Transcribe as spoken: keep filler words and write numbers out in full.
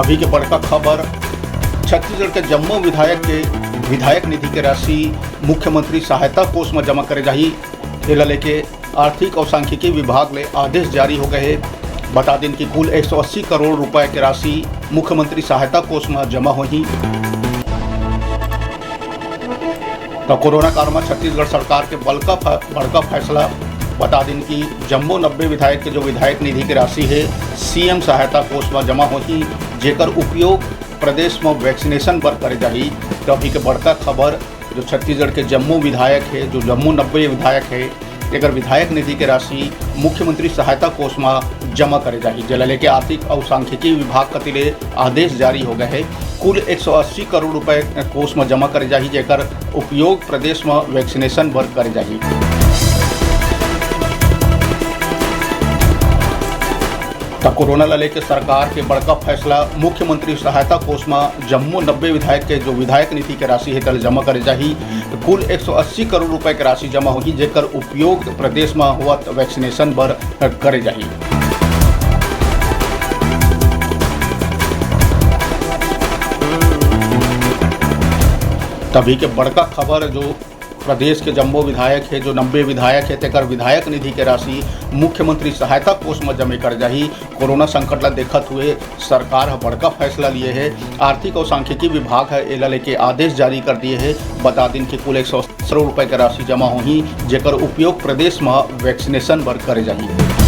अभी के बड़का खबर, छत्तीसगढ़ के जम्मो विधायक के विधायक निधि के राशि मुख्यमंत्री सहायता कोष म जमा करे जाही। एला लेके आर्थिक अउ सांख्यिकी विभाग ले आदेश जारी हो गए हे। बता दिन कि कुल एक सौ अस्सी करोड़ रुपए के राशि मुख्यमंत्री सहायता कोष म जमा होही। तो कोरोना काल म छत्तीसगढ़ सरकार के बड़का फ-, बड़का फैसला। बता दिन कि जम्मो नब्बे विधायक के जो विधायक निधि के राशि हे, सीएम सहायता कोष म जमा होही, जेकर उपयोग प्रदेश म वैक्सीनेशन बर करे जाही। तो अभी के बड़का खबर, जो छत्तीसगढ़ के जम्मो विधायक हे, जो जम्मो नब्बे विधायक हे, तेकर विधायक निधि के राशि मुख्यमंत्री सहायता कोष म जमा करे जाही, जेला लेके आर्थिक अउ सांख्यिकी विभाग कति ले आदेश जारी हो गए हे। कुल एक सौ अस्सी करोड़ रुपए कोष म जमा करे जाही, जेकर उपयोग प्रदेश म वैक्सीनेशन बर करे जाही। त कोरोना ल लेके सरकार के बड़का फैसला, मुख्यमंत्री सहायता कोष म जम्मो नब्बे विधायक के जो विधायक निधि के राशि हे, तेला जमा करे जाही। कुल एक सौ अस्सी करोड़ रुपए के राशि जमा होही, जेकर उपयोग प्रदेश म होवत वैक्सीनेशन बर करे जाही। तभी के बड़का खबर, जो प्रदेश के जम्मो विधायक हे, जो नब्बे विधायक हे, तेकर विधायक निधि के राशि मुख्यमंत्री सहायता कोष म जमे कर जाही। कोरोना संकट ल देखत हुए सरकार ह बड़का फैसला लिए हे। आर्थिक अउ सांख्यिकी विभाग ह एला लेके आदेश जारी कर दिए हे। बता दिन कि कुल एक सौ अस्सी करोड़ रुपए के राशि जमा होही, जेकर उपयोग प्रदेश म वैक्सीनेशन बर करे जाही।